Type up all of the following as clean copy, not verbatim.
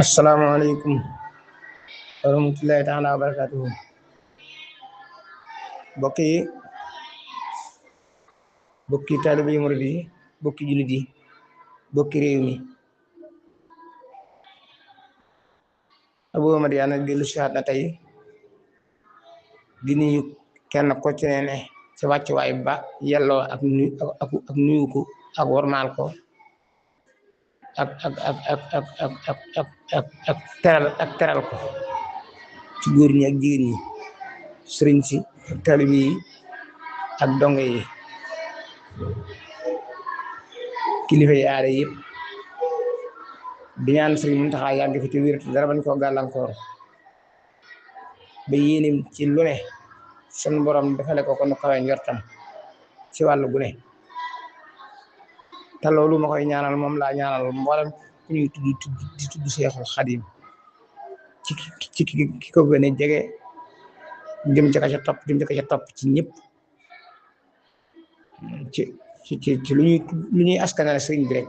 asalaamaaleykum wa rahmatullahi taala wa barakatuhu bokki taalibe yi murid yi bokki jullit yi bokki réew mi Abou Madiyana dellu si waat na tey di nuyu kenn ko ci ne ci wàccuwaay ba yelloo ak nuyu ko ak wormaal ko ak teral ko ci góor ñi ak jigéen ñi sëriñ si ak taalibe yi ak donge yi kilifa yi aada yëpp di ñaan sëriñ Muntaxa yàgg fi te wér te dara bañ koo gàllankoor ba yéenim ci lu ne sunu borom defale ko nu kawe njortam ci wàllu gu ne te loolu ma koy ñaanal moom laa ñaanal mboolem ku ñuy tudd Seexul Xadim ci ki ko gën a jege jëm ca ca topp ci ñëpp ci lu ñuy askanale sëriñ bi rek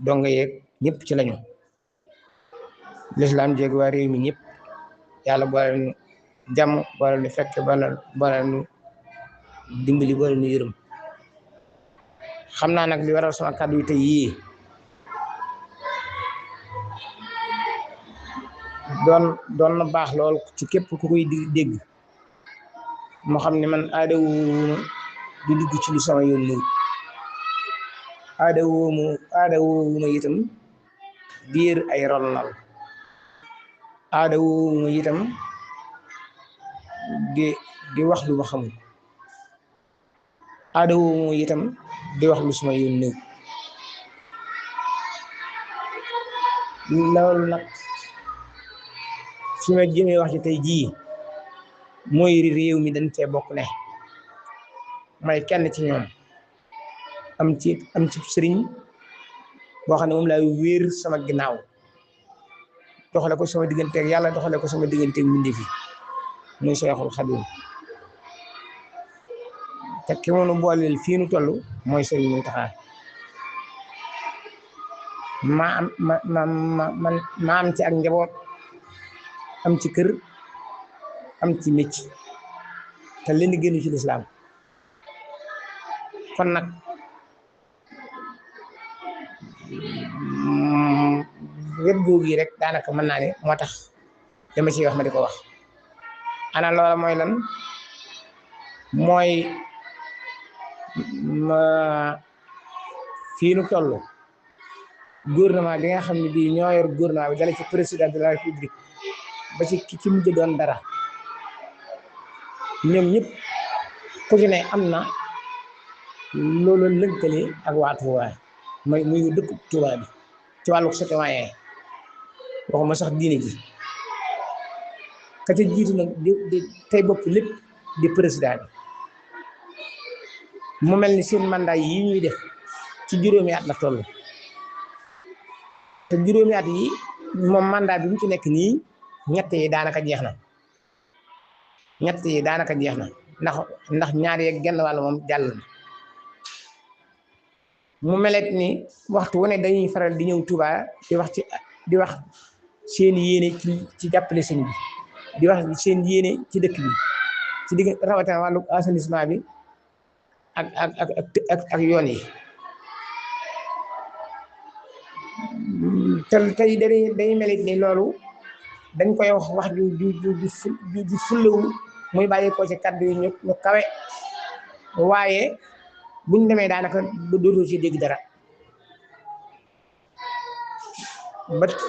donga yeeg ñëpp ci lañu lislaam jéeg waa réew mi ñëpp yàlla boole nu jàmm boole nu fekk boole nu dimbali boole nu yërëm xam naa nag li waral sama kàddu yi tey yii doon na baax lool ci képp ku koy dégg moo xam ne man aada wuma du dugg ci lu sama yoon néew aada wuma itam biir ay ronlal aada wuma itam di wax lu ma xamul aada wuma itam di wax lu sama yoon néew loolu nag fi ma jëmee wax ci tey jii mooy réew mi dañ cee bokk ne may kenn ci ñoom am ci sëriñ boo xam ne moom laay wéer sama ginnaaw doxale ko sama digganteeg yàlla doxale ko sama digganteeg mbindeef yi muy Seexul Xadim te ki moonu booleel fii nu toll mooy sëriñ Muntaxa ma am ci ak njaboot am ci kër am ci mécc te leen di génn ci lislaam kon nag wet googu yi rek daanaka mën naa ne moo tax dama ciy wax ma di ko wax ana loola mooy lan mooy fii nu toll gouvernement bi nga xam ne bii ñoo yor gouvernement bi dale ci président de la république ba ci ki mujj doon dara ñoom ñëpp ku ci ne am na loolu lënkale ak waa Touba muy dëkk Touba bi ci wàllu citoyen waxuma sax diine ji ka ca jiitu nag di tey bopp lépp di président bi mu mel ni seen mandat yi ñuy def ci juróomi at la toll te juróomi at yi moom mandat bi mu ci nekk nii ñett yi daanaka jeex na ndax ñaar yeeg genn wàll moom jàll na mu melet ni waxtu wu ne dañuy faral di ñëw Touba di wax seen yéene ci jàppale sëñ bi di wax seen yéene ci dëkk bi ci digg rawatina wàllu assainissement bi ak yoon yi te tey dañuy melet ni loolu dañ koy wax ju fullawu muy bàyyi ko ci kaddu yi ñu kawe waaye buñ demee daanaka dootoo ci dégg dara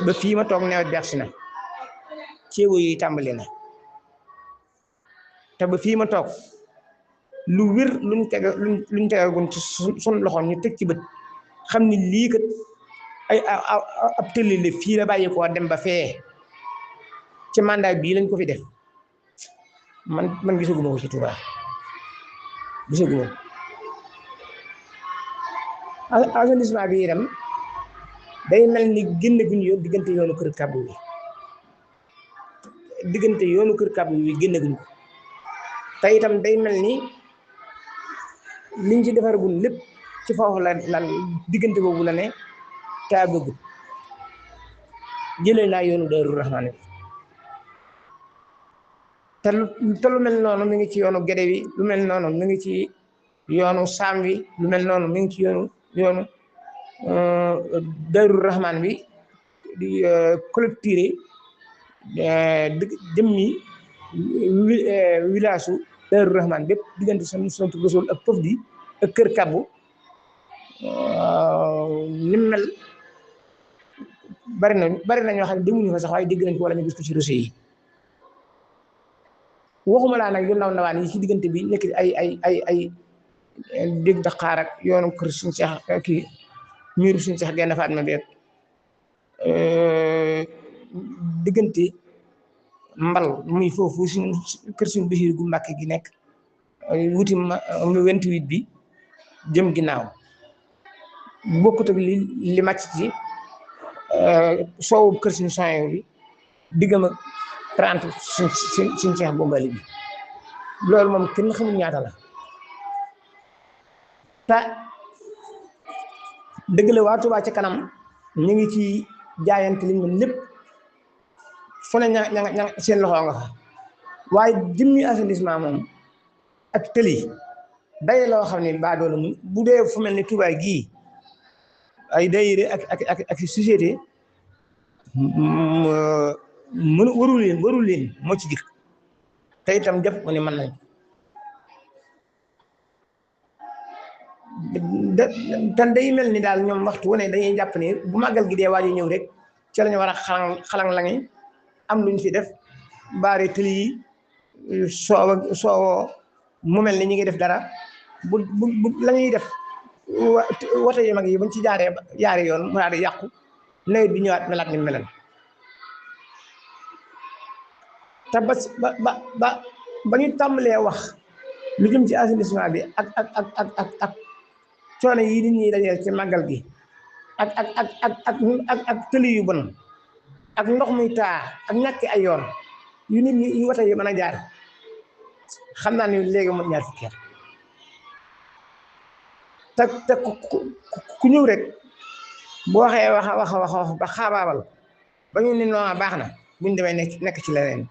ba fii ma toog nawet bi agsi na ceebo yi tàmbali na te ba fii ma toog lu wér luñ tegagun ci sun loxoom ñu teg ci bët xam ni lii kat ay ab tëlli fii la bàyyi ko dem ba fee ci mandat bii lañ ko fi def man gisaguma ko ci Touba gisaguma assainissement bi itam day mel ni génne guñu yoon diggante yoonu kër kàbbu bi génne guñ ko te itam day mel ni liñ ci defaragul lépp ci foofu la diggante boobu la ne taa bëgg jëlee naa yoonu Daaru Rahmaan bi te lu mel noonu mi ngi ci yoonu Gede wi lu mel noonu mi ngi ci yoonu Saam wi lu mel noonu mi ngi ci yoonu Daaru Rahmaan bi di collecté jëmmi village su Daaru Rahmaan bépp diggante sant Rasul ak Pëf di ak Kër Kabbu ni mel bari na ñoo xam ne demuñu fa sax waaye dégg nañ ko wala ñu gis ko ci réseau yi waxuma laa nag yu ndaw ndawaan yi ci diggante bi nekk ay dégg Dakar ak yoonu kër suñu Seex kii miiru suñu Seex genn faat ma beeg diggante mbal muy foofu suñu kër suñu Basiir gu Mbàkke gi nekk wuti ma 28 bi jëm ginnaaw bokkut ak li màcc ci soowu kër suñu soin bi diggam ak 30 suñu Seex Bombali bi loolu moom kenn xamul ñaata la te dëgg la waa Touba ca kanam ñu ngi ci jaayante liñ mën lépp fu ne ña seen loxo nga fa waaye jëmmi assainissement moom ak tëli day loo xam ne baa doolu bu dee fu mel ni Touba gii ay daayira ak société warul leen moo ci jik te itam jàpp ko ni mën nañ te day mel ni daal ñoom waxtu wu ne dañuy jàpp ni bu màggal gi dee waaj ñëw rek ci lañu war a xalang la ngi am luñ fi def baare tëli yi soowoo mu mel ni ñi ngi def dara bu la ñuy def wote yu mag yi buñ ci jaaree yoon mu daal di yàqu nawet bi ñëwaat melaat ni melan te ba ñu tàmbalee wax lu jëm ci assainissement bi ak coono yi nit ñi dajeel ci màggal gi ak tëli yu bon ak ndox muy taa ak ñàkk ay yoon yu nit ñi yu wote yi mën a jaar xam naa ni léegi mu ñaar fukki at te ku ñëw rek bu waxee wax ba xaabaabal ba ñu ne noonu baax na buñ demee nekk ci leneen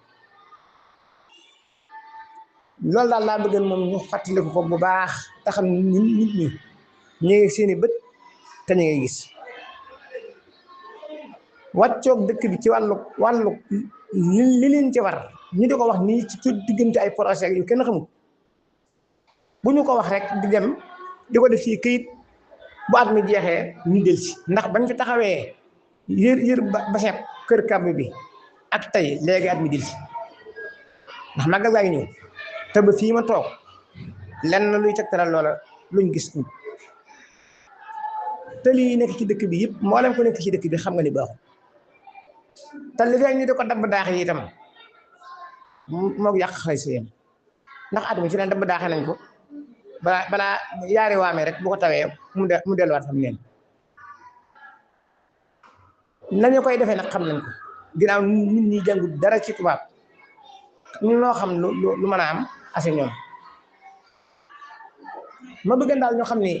loolu daal laa bëggoon moom ñu fàttaliku ko bu baax te xam nit ñi ñu ngi seeni bët te ñu ngi gis wàccoog dëkk bi ci wàllu li leen ci war ñu di ko wax nii ci diggante ay projet yu kenn xamul bu ñu ko wax rek di dem di ko def ci këyit bu at mi jeexee ñu del si ndax bañ fi taxawee yër ba xeeb Kër Kabbu bi ak tey léegi at mi del si ndax màggal gaa ngi ñëw te ba fii ma toog lenn luy tegtalal loola luñ gis te lii nekk ci dëkk bi yëpp mboolem ko nekk ci dëkk bi xam nga ni baaxul te li fekk ñu di ko dabb daax yi itam moog yàq xay siyam ndax at mi fi ne dabb daaxe nañ ko balaa yaari waamee rek bu ko tawee mu delluwaat fam neen nañu koy defee nag xam nañ ko ginnaaw nit ñi jàngut dara ci tubaab ñu loo xam lu mën a am ase ñoom ma bëgg daal ñoo xam ni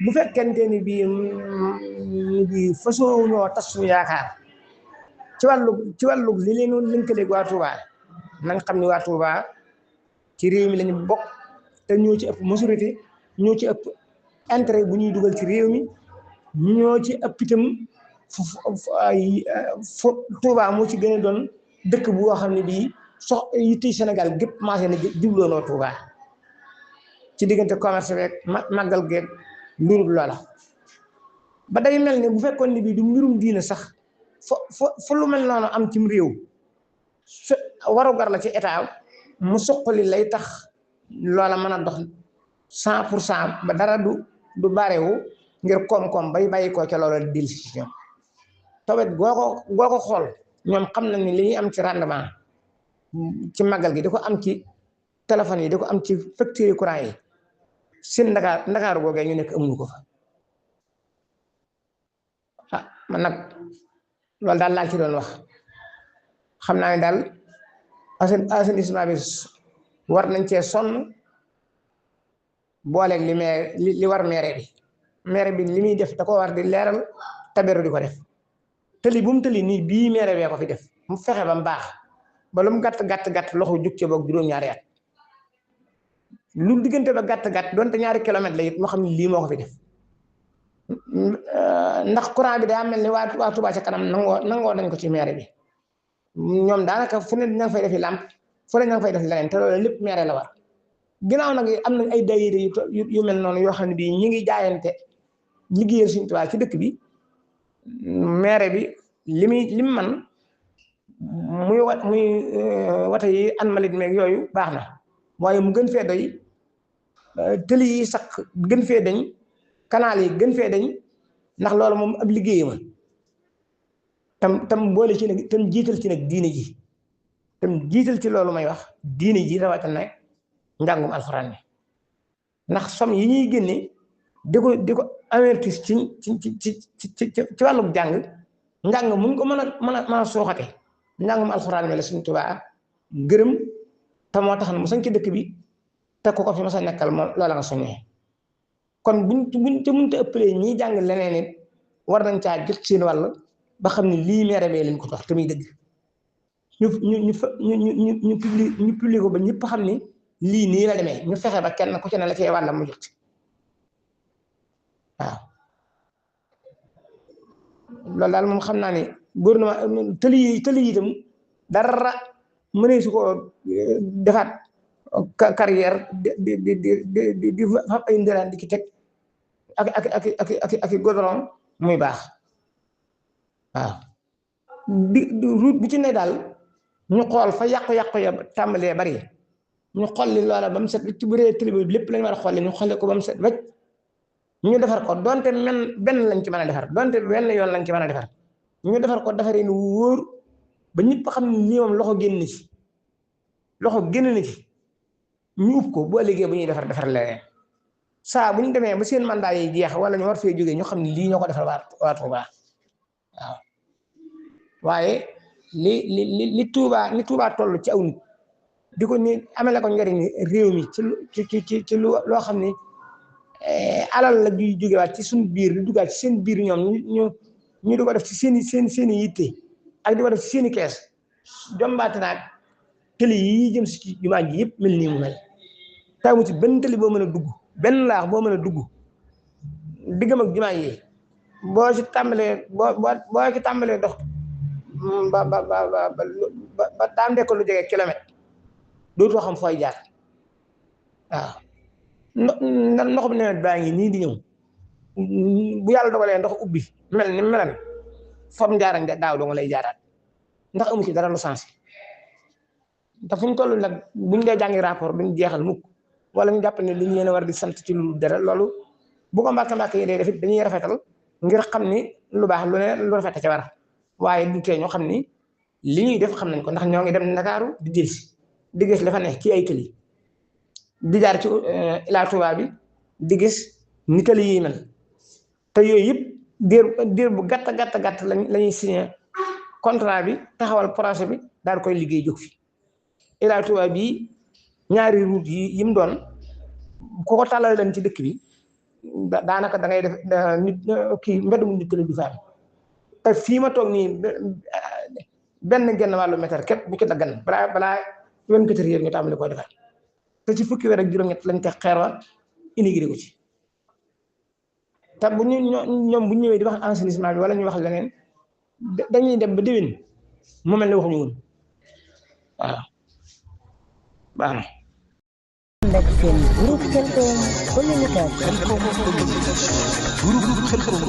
bu fekkente ni bii fasoo ñoo tas suñu yaakaar ci wàllu li leen lënkaleeg waa Touba nañ xam ni waa Touba ci réew mi lañu bokk te ñoo ci ëpp majorité ñoo ci ëpp intérêt bu ñuy dugal ci réew mi ñoo ci ëpp itam Touba moo ci gën a doon dëkk bu nga xam ne bii yitte Sénégal gépp maase na jubloonoo Touba ci diggante commerce beeg màggal geeg mbirub loola ba day mel ne bu fekkoon ne bii du mbirum diina sax fa lu mel noonu am cim réew warugar la ci état mu suqali lay tax loola mën a dox 100% ba dara du barewu ngir koom-koom bay bàyyi ko ca loola dil si ñoom tawet goo ko xool ñoom xam nañ ni li ñuy am ci rendement ci màggal gi di ko am ci téléphone yi di ko am ci facture courant yi seen ndakaaru googee ñu nekk amuñu ko fa man nag loolu daal laa ci doon wax xam naa ne daal assainissement bi war nañ cee sonn booleeg li war maire bi li muy def da ko war di leeral taberu di ko def tëli bu mu tëli nii bii maire bee ko fi def mu fexe ba mu baax ba lu mu gàtt loxo jug ci boog juróom-ñaari at lu diggante ba gàtt donte ñaari kilomètre la it moo xam ne lii moo ko fi def ndax courant bi daa mel ni waa Touba ca kanam nangoo nañ ko ci maire bi ñoom daanaka fu ne ña ngi fay defi làmp fu ne ña ngi fay def leneen te loolu lépp maire la war ginnaaw nag am na ay daayira yu mel noonu yoo xam ne bii ñi ngi jaayante liggéeyal Sëriñ Tuubaa ci dëkk bi maire bi li mu man muy wata yi an malit meeg yooyu baax na waaye mu gën fee doy tëli yi sax gën fee dañ canal yi gën fee dañ ndax loolu moom ab liggéeyama tam boole ci nag tam jiital ci nag diine ji tam jiital ci loolu may wax diine ji rawatina nag njàngum alxuraan bi ndax som yi ñuy génne di ko avertir ci wàllum njàng muñ ko mën a sooxate njàngum alxuraan bi la Sëriñ Tuubaa gërëm te moo tax na mu sañ ci dëkk bi te ku ko fi mas a nekkal moom loola nga soññee kon buñ te mënta ëppalee ñiy jàng leneen it war nañ caa jot seen wàll ba xam ne lii maire bee leen ko tax te muy dëgg ñu publié ko ba ñëpp xam ni lii nii la demee ñu fexe ba kenn ku ci ne la cee wàllam mu jot waaw loolu daal moom xam naa ne gouvernement tëli yi itam dara mënee su ko defaat carrière di fab ay ndëraan di ki teg ak goudron muy baax waaw route bu ci ne daal ñu xool fa yàqu-yàqu ya tàmbalee bari ñu xolli loola ba mu set ci bu dee tëli bi lépp lañu war a xolli ñu xolli ko ba mu set wecc ñu defar ko donte benn lañ ci mën a defar donte benn yoon lañ ci mën a defar ñu defar ko defaree nu wóor ba ñëpp xam ne lii moom loxo génn na ci ñu ub ko bu ëllëgee bu ñuy defar leneen saa bu ñu demee ba seen mandat yi jeex wala ñu war fee jógee ñu xam ne lii ñoo ko defar waa Touba waaw waaye li Touba toll ci aw nit di ko ni amele ko njëriñ réew mi ci loo xam ne alal la juy jógewaat ci suñu biir di duggaat ci seen biir ñoom ñu di ko def ci seen i yitte ak di ko def ci seen i kees jombaate naag tëli yi jëm si jumaa ji yëpp mel nii mu mel taamu ci benn tëli boo mën a dugg benn laax boo mën a dugg diggam ak jumaa yi boo ci tàmbalee dox ba daam dekk lu jege kilomètre dootoo xam fooy jaar waaw ndox bu nawet baa ngi nii di ñëw bu yàlla dogalee ndox ubbi mel ni melan fam jaarañ daaw doo nga lay jaaraat ndax amu ci dara lu sensé te fu ñu toll nag buñ dee jàngi rapport duñ jeexal mukk wala ñu jàpp ne li ñu leen war di sant ci lu dara loolu bu ko mbàkk yi dee def it dañuy rafetal ngir xam ni lu baax lu ne lu rafet ca war waaye du tee ñoo xam ni li ñuy def xam nañ ko ndax ñoo ngi dem Ndakaaru di delsi di gis dafa ne ci ay tëli di jaar ci Ila Touba bi di gis ni tëli yi mel te yooyu yëpp diir bu gàtt lañuy signé contrat bi taxawal projet bi daal koy liggéey jóg fi Ila Touba bi ñaari route yi mu doon ku ko tàllal leen ci dëkk bi daanaka da ngay def nit kii mbedum nit tëli du fa am te fii ma toog nii benn genn wàllu mètre képp bu ci daggan balaa 24 heures ñu tàmbali koy defar te ci fukki weer ak juróom-ñett lañ teg xeer wa inauguré ko ci te bu ñoom bu ñëwee di wax assainissement bi wala ñu wax leneen dañuy dem ba déwén mu mel ne waxuñu woon waaw baax na. Avec seen groupe Khelcom communication. Groupe Khelcom